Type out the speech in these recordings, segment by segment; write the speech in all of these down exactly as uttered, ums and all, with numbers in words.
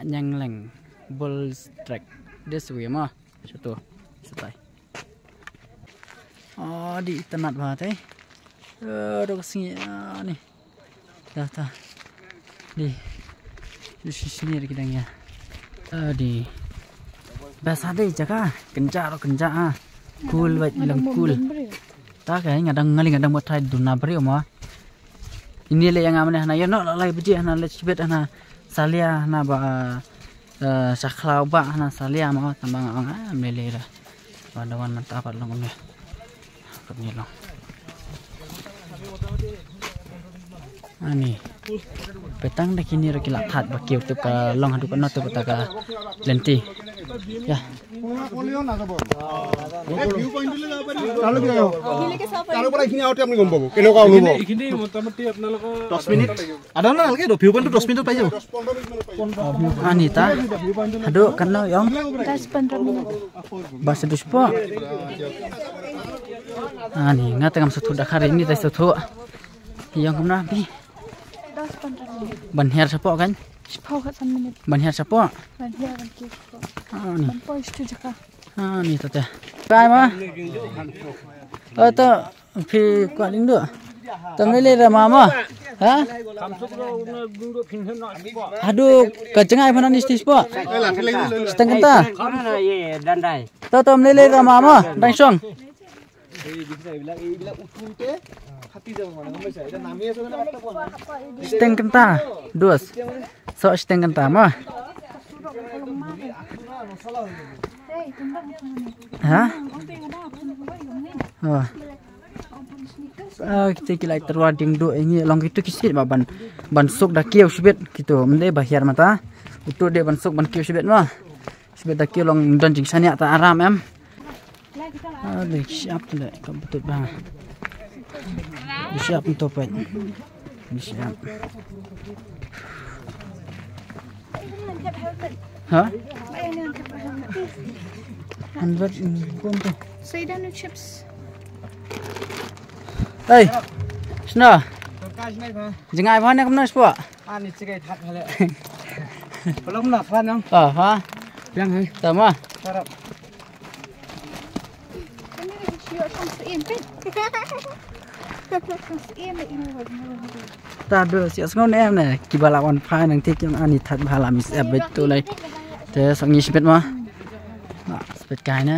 Nyangleng Bulls Track. This way mo. Satu. Setai. Oh, di itynnad bha te. Eh, dok sngi, ah, ni. Ta, ta. Di. Di shisni ri kidang ya. Ah, di. Basa dei jaka. Kynja ro kynja, ah. Cool, bait ilang cool. Ta ka nga dang ngali nga dang buat thai duna bri mo. Ini le yang amne hana yono la lai biji hana le chibet hana salia hana ba, eh, sakhlaw ba hana salia mo tamba nga ong, ah, mele le ra. Ba da wan mata pat long ne. Pat ni long. Ani. Petang da kini ro ki la that ba kiew tu ka long hadu ka no tu ka ta ka lenti. Ya. তালৈ কি আহিব? তাৰ পৰা এইখিনি আহোঁতে আপুনি গম পাব কেনেকুৱা অনুভৱ। এইখিনি মোটামুটি আপোনালোকৰ দহ মিনিট। আধা ঘণ্টা নালাগে, ভিউ পইণ্টটো দহ মিনিটত পাই যাব। Ani ta. Hadu kan no yong. Deh, pondro minit. Bas du spo. Ani nga tengam satu dakar ini teh satu. Yong kumna bi. Deh, pondro minit. Ban her spo kan? Spo kat sam minit. Ban her spo. Ban her ban ki spo. Ani. Ban poi situ jaka. Ah, ni tata. Kai ma? Oh, to phi kwah ding du. To mele ra ma ma. Ha? Hadu ka jngai phana ni stis po. Steng kynta. To to mele ra ma ma. Dang song. Steng kynta. Dos. So steng kynta ma. Ha? Oh. Ah, kita ki lai terwa ding do ini long itu ki sit ba ban ban suk da kiew sibit gitu. Mende ba hiar mata. Utu de ban suk ban kiew sibit ma. Sibit da kiew long don jing sania ta aram em. Ah, de siap tu de ka betul ba. De siap tu pet. De siap. Ha? Hundred pun tu. Saya dah nu chips. Hey, sna. Jingai bha ne kumna spo? Ani chigai thak hale. Belum na fa nang. Ah, ha. Yang hai. Tama. Tarap. Ta do si asngo ne ne ki bala wan pha nang tik yang ani that bala mis ep bet tu lai. Te sang ni sibet ma. Na sibet kai ne.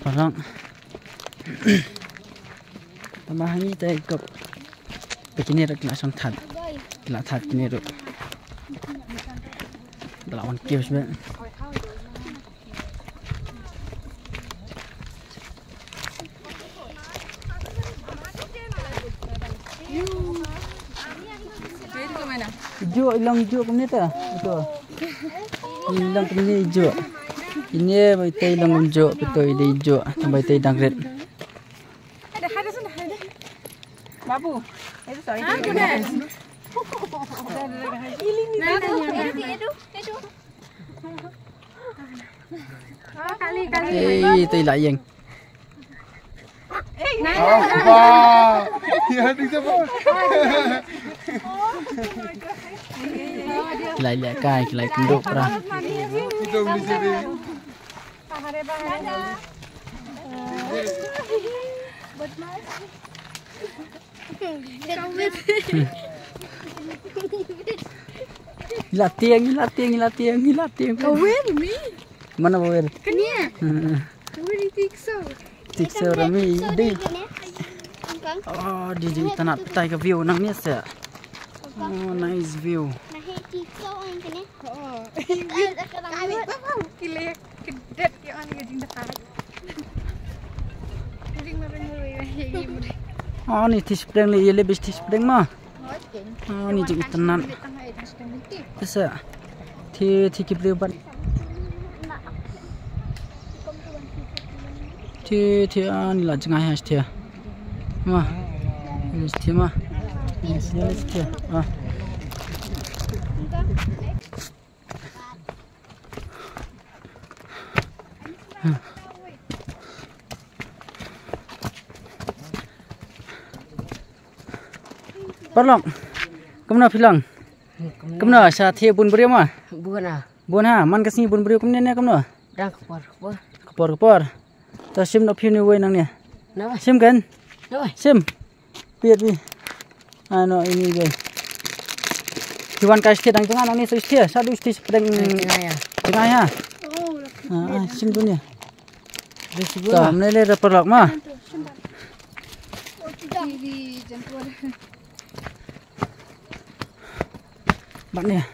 Parang. Tama hangi te kop. Pekine rak la sang that. La that kine ru. Bala wan kiew sibet. Ijo, ilang ijo kumne ta. Ito. Ilang kumne ijo. Ini bai tai ilang ijo, ito ide ijo. Bai tai dangret. Babu, itu sorry. Nah, nah, nah, nah. Eh, itu ilah yang. Ah, ba. Ya, di siapa? Kilai lihat kai, kilai kenduk pra. Kita beli sini. Ila tiang, ila tiang, ila tiang, ila tiang. Kawir mi. Mana kawir? Kania. Hmm. Kawir di tikso. Tikso rami di. Oh, di di tanat petai ka view nang ni sa. Oh, nice view. Nahi tikso ang kania. Oh. Kali bang kile kedet ya ani jing dah. Ring ma ring ma ring. Oh, ni tis pdeng le, ye le bis tis pdeng ma. Oh, ni jing itynnad. Tesa. Thi, thi ki briew ban. Thi, thi, ah, ni la jngai ha thi. Ma. Ni thi ma. Ni thi, ni thi. Ah. Paralok. Kumno phi long? Kumno sa thi bun briew ma? Bun ah. Bun ha, man ka sngi bun briew kumne ne kumno? Dang ka por, ka por. Ka por, ka por. Ta shim noh phi ne wei nangne. Na. Shim kan? Na. Shim. Piet phi. Ano ini ge. Ki wan ka sthie dang jngai nangne, so sthie, sa du sthie pdeng. Eh, jngai ha. Jngai ha. Ah, ah, shim dunia. Ta mne le da paralok ma. Bad ne.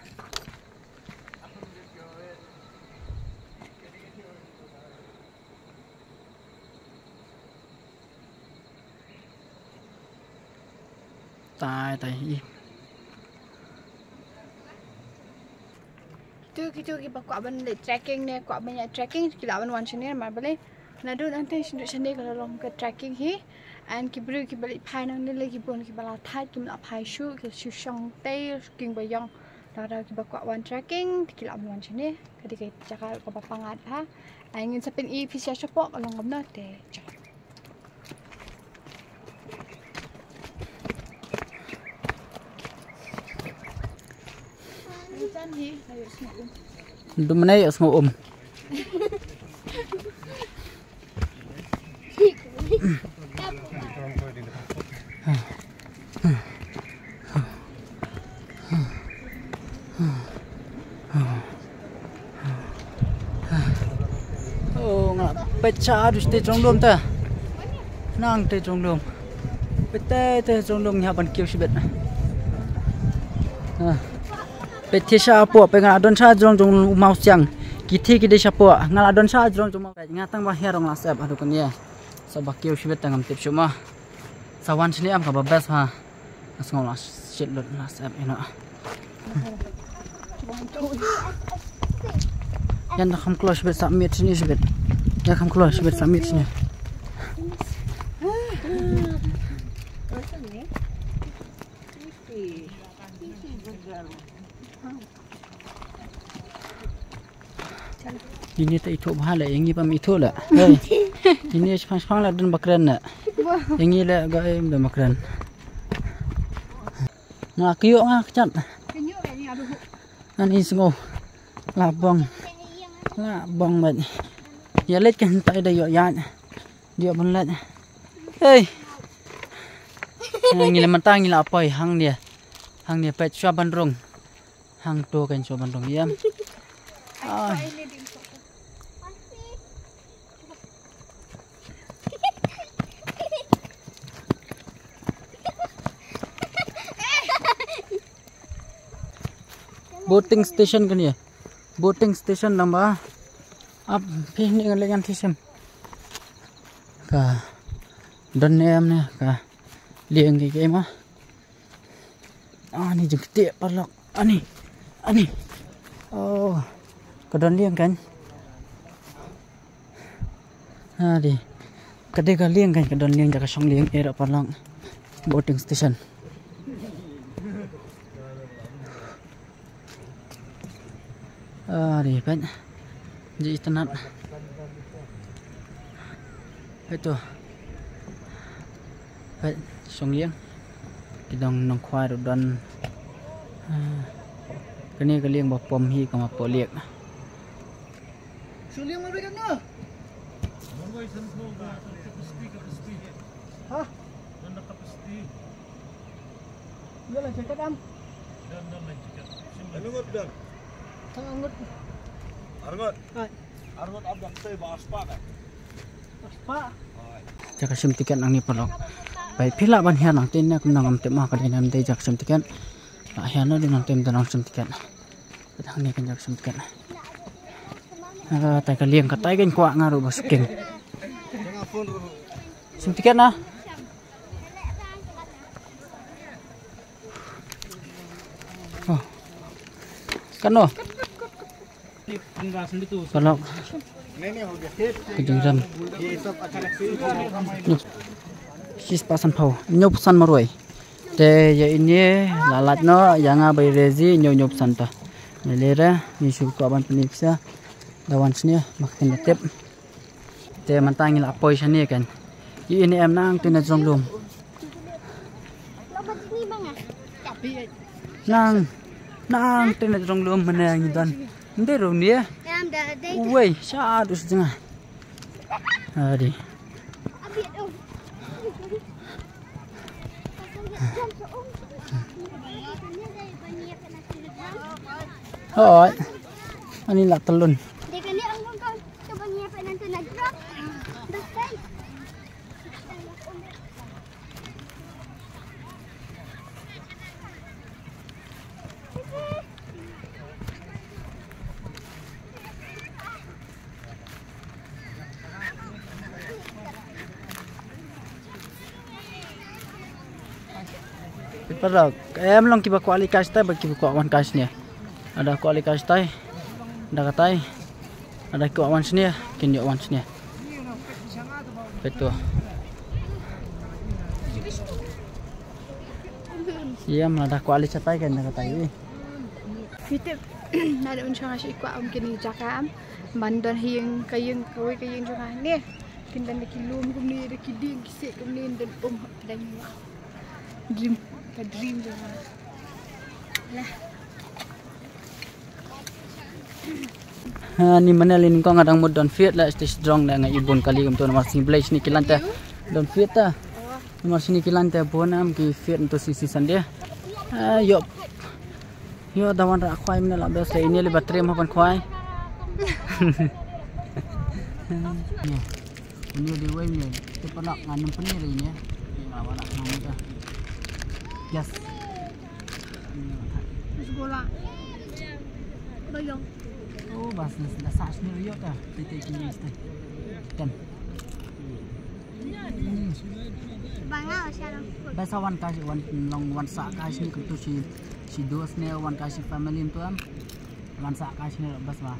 Tai, tai, ih. Kitu, kitu kiba kwah ban leit trekking ne, kwah ban ïa trekking, ki lah ban wan shane, namar balei? Naduh nangtei shane ka la long ka trekking hi. And ki briew kiba leit phai nangne la ki bun kiba la thait, kim lah phai shuh, ki shu shong tei, kiba ïong. Lada kiba kwah wan trekking, ki lah ban wan shane. Ka dei ka jaka kaba pyngngad ha. Ai ngin sa pyni phi sha shapoh ka long kumno te. Dum ne ïohsngew um. Oh, nga peit sha haduh shatei jrong lum te. Nangtei jrong lum. Peit te te jrong lum, ngi hap ban kiew shibit. Ah. Peit te shapoh, peit nga la don sha jrong jong u mawsiang. Ki te ki dei shapoh, nga la don sha jrong jong maw. Peit nga tang ba hiar ong la sep haduh kane. Sa ba kiew shibit te ngam tip shuh ma. Sa wan shane em kaba best ha. Nga sngew la shit lut la sep ïa no. Ïa na kham kloi shibit sa miet shane shibit. Ïa kham kloi shibit sa miet shane. Ini te ithuh bha le, ïa ngi bam ithuh le. Hei. Ini shipang shipang le don ba kren le. Ïa ngi le ga im don ba kren. Nga kyiuh nga kjat. Ani sngew. La bong. La bong bad. Ïa leit kan tai da ïoh ïaid. Ïoh ban leit. Hei. Ngi le mynta ngi la poi hangne. Hangne peit shuwa ban rung. Hangto kan shuwa ban rung ïa. Ai. Boating station kane. Boating station namba. Ap phi ne ngan le ngan thisim. Ka don ne em ne ka lieng ki ke ma. Ani jingktieh paralok. Ani. Ani. Oh. Ka don lieng kan. Adi. Ka dei ka lieng kan, ka don lieng jaka shong lieng eh paralok. Boating station. Adi peit. Ji itynnat. Peit to. Peit shong lieng. Ki dong nongkhwai ruh don. Kane ka lieng ba pom hi kama pom liek. Shong lieng ma beit na. Ha? Ïa la jacket am. Anu ngut don? Tang ngut. Arngut. Hai. Arngut abdang sei ba spah ka. Spah. Jaka shim tiket nangne paralok. Bai phi lah ban hiar nangtei ne kumno ngam tip ma ka dei nangtei jaka shim tiket. Lah hiar na dei nangtei nangtei nang shim tiket. Hangne kan jaka shim tiket. Ah, tai ka lieng ka tai kan kwah nga ruh ba skim. Shim tiket na. Oh. Kano? Paralok. Ka jingrem. Shispah sanphew. Hynñiewphew san marwei. Te ïa ine la lait noh ïa nga bai rezi hynñiew hynñiewphew san ta. Ne lere ni shu kwah ban pyni pisa. Da wan shane ma ka tip. Te mynta ngi la poi shane kan. Ïa ine em nangtei na jrong lum. Nang nangtei na jrong lum mane ngi don. Nde ro ni ya. Uwei, sha du sejengah. Adi. Hoi. Ani la telun. Paralok, em long kiba kwah leit kai shatai bad kiba kwah wan kai shane. Lada kwah leit kai shatai, da katai. Lada kwah wan shane, kin ïoh wan shane. Peit to. Ïa, ma da kwah leit shatai kan da katai. Phi tip, nga dang shu kwah um kine ki jaka em. Ban don ha ïing, ka ïing, kawei ka ïing jong nga ne. Kin don da ki lum kumne, da ki dieng, ki siej kumne, don um hapdeng. Dream, ka dream jong nga. Lah. Ha, ni mane lei nyngkong nga dang mut don fit la stage drong la nga i bun kali kumto namar sngi Blei shini ki lan te don fit ta. Namar shini ki lan te bun am ki fit nto sngi Sunday. Ha, ïoh. Ïoh da wanrah khwai mane la best la ini lei ba triem ha ban khwai. Ni. Ini dei wei ni. Te paralok ngan nym pynïar ïa ini. Nga wanrah khwai mane. Yes. Rosgola. Doyong. Oh, bas da sa sni ïoh ta. Te te kini ste. Kan. Hmm. Banga o sha long. Bas sa wan kai wan long wan sa kai sni kumto shi shi dos ne wan kai shi family kumto am. Wan sa kai sni bas ma.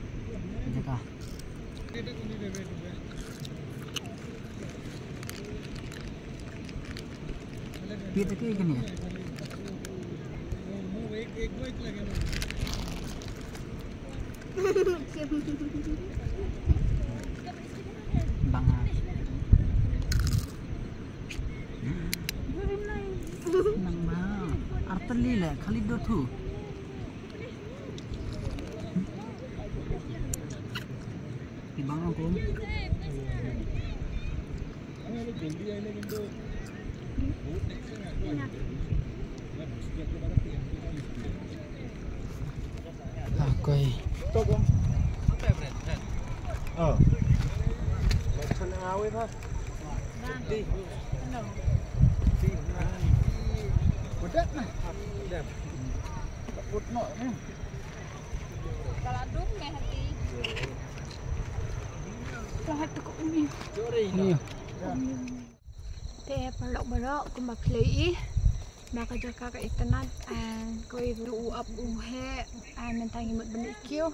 Jaka. Phi ta ki kani. Banga. Nang ma. Arteli le, khali do thu. Ibang ang kum. Akoi. Oh. Macam awe ba. Di. Di. Udah nah. Udah. Takut no ni. Te paralok baroh kumba phi la ïohi ba ka jaka ka itynnad, and kawei ruh u ap u heh, and mynta ngi mut ban leit kiew.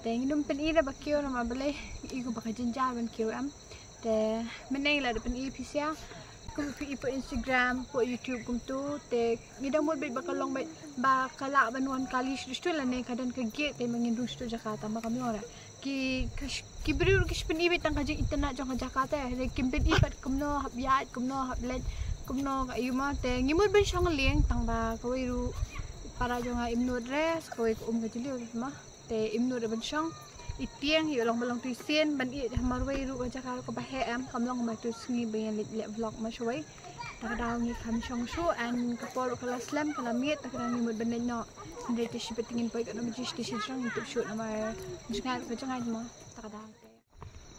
Te ngim pyn-i da ba kiew namar balei, ngi i kumba ka jynjar ban kiew em. Te mynne la da pyn-i phi sha. Kum phi i po Instagram, po YouTube kumto, te ngi dang mut beit ba ka long beit ba ka lah ban wan kali shuh shuh lane ka don ka gate te ma ngin rung shuh jaka tang ba kam long re. Ki ki briew ki shu pyn-i beit tang ka jingitynnad jong ka jaka te, re kim pyn-i pat kumno hap ïaid, kumno hap leit, kumno ka ïuma te ngi mut ban shong lieng tang ba kawei ruh para jong nga im nud re, kawei ka um ka jylliew re ma. Te im nud ban shong. I tieng ïoh long ba long tu sien ban ïeit ha marwei ruh ka jaka ruh kaba heh em kam long ma tu sngi ba ïa leh vlog ma shawei. Ta ka daw ngi kham shong shuh and ka por ruh ka la slem ka la miet ta ka daw ngi mut ban leit noh. Hynrei te shi bad te ngin poi katno baje station shrang ngin tip shuh namar jngai ruh ka jngai mo ta ka daw te.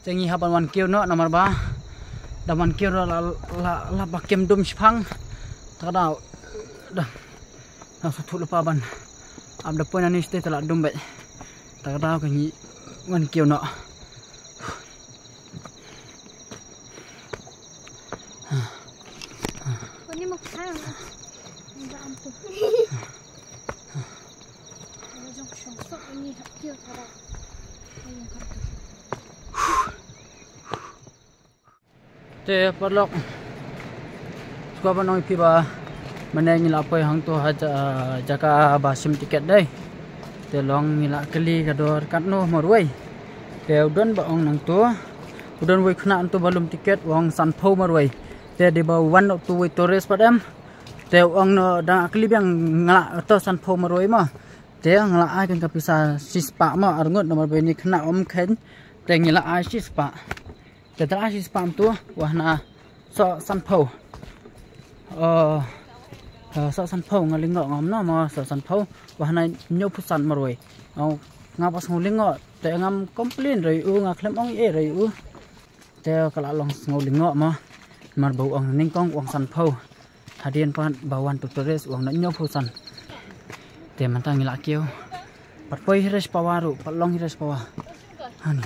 Te ngi hap ban wan kiew noh namar ba da wan kiew ruh la la la ba kem dum shipang. Ta ka daw da. Nang sa thuh lypa ban ap da poi nangne shatei te la dum beit. Ta ka daw ka ngi wan kiew noh. Ni ma khang. Ni ba am tu. Ni jong shong sok ni hap kiew ta da. Ni hap tu. Te paralok. Shuwa ban ong ïa phi ba mynne ngi la poi hangto ha ja-, jaka ba shim tiket dei. Te long ngi la kylli ka dor katno marwei. Te u don ba ong nangto. U don wei khynnah nangto ba lum tiket u ong sanphew marwei. Te dei ba wan noh tu wei tourist pat em. Te u ong no dang kylli biang nga la to sanphew marwei mo. Te nga la ai kane ka pisa shispah mo, arngut namar ba ine i khynnah um kheiñ. Te ngi la ai shispah. Te da la ai shispah mynta, wa hana soh sanphew. Oh, eh, soh sanphew nga lyngngoh, ngam no mo, soh sanphew. Wa hana hynñiewphew san marwei. Nga, nga ba sngew lyngngoh, te ngam complain ruh ïa u, nga khlem ong ei ruh ïa u. Te ka la long sngew lyngngoh mo. Namar ba u ong nyngkong u ong sanphew. Hadien pat ba wan to tourist u ong hynñiewphew san. Te mynta ngi la kiew. Pat poi hi re shi pawa ruh, pat long hi re shi pawa. Hani.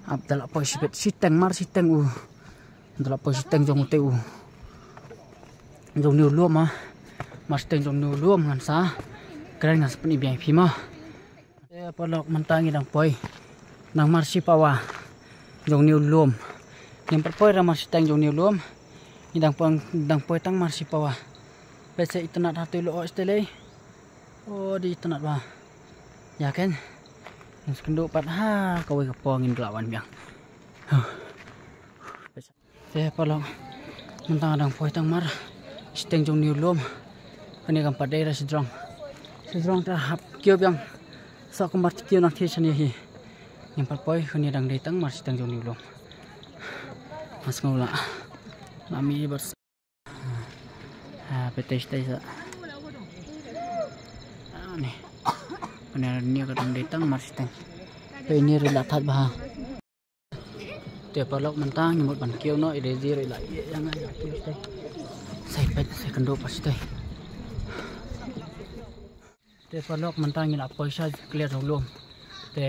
Ap da la poi shibit shiteng, mar shiteng u. Da la poi shiteng jong u te u. Jong une u lum mo. Mar shiteng jong une u lum ngan sa kren, ngan sa pyni biang ïa phi mo. Te paralok, mynta ngi dang poi. Nang mar shi pawa jong une u lum. Ngim pat poi re mar shiteng jong une u lum. Ngi dang poi, dang poi tang mar shi pawa. Peit sa itynnad hato i la oh shatei lei. Oh, dei itynnad bha. Ïa keiñ. Ngin sa kynduh pat ha kawei ka por ngin la wan biang. Huh. Te paralok, mynta nga dang poi tang mar shiteng jong une u lum. Kane kam pat dei re shajrong. Shajrong te hap kiew biang. Sa kumba te kiew nangta shane hi. Ngim pat poi, kane dang dei tang mar shiteng jong une u lum. Nga sngew la, la mih bad sa. Ha, peit shatei sa. Ah, ne. Kane, ne ka dang dei tang mar shiteng. Peit, ne ruh la thait bha. Te paralok, mynta ngi mut ban kiew noh, i Daisy ruh i la ïeh ïa nga, i la kiew shatei. Sa peit, sa kynduh pat shatei. Te paralok, mynta ngi la poi sha klet jong u lum. Te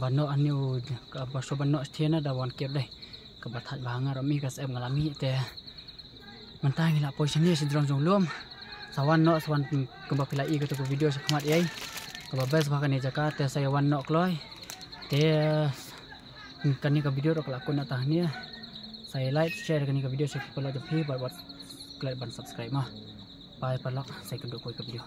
ba noh hangne u, kaba shu ban noh shatei na da wan kiew dei. Kaba thait bha nga ruh mih ka syep nga la mih te. Mynta ngi la poi shane shajrong jong u lum. Sa wan noh, sa wan kumba phi la ïohi kata ka video sha khmat ei. Kaba best bha kane jaka te sa ïa wan noh kloi. Te kane ka video ruh ka la kut noh tang hangne. Sa ïa like, share kane ka video sha ki paralok jong phi bad wat klet ban subscribe mo. Bye paralok, sa ïa kynduh kawei ka video.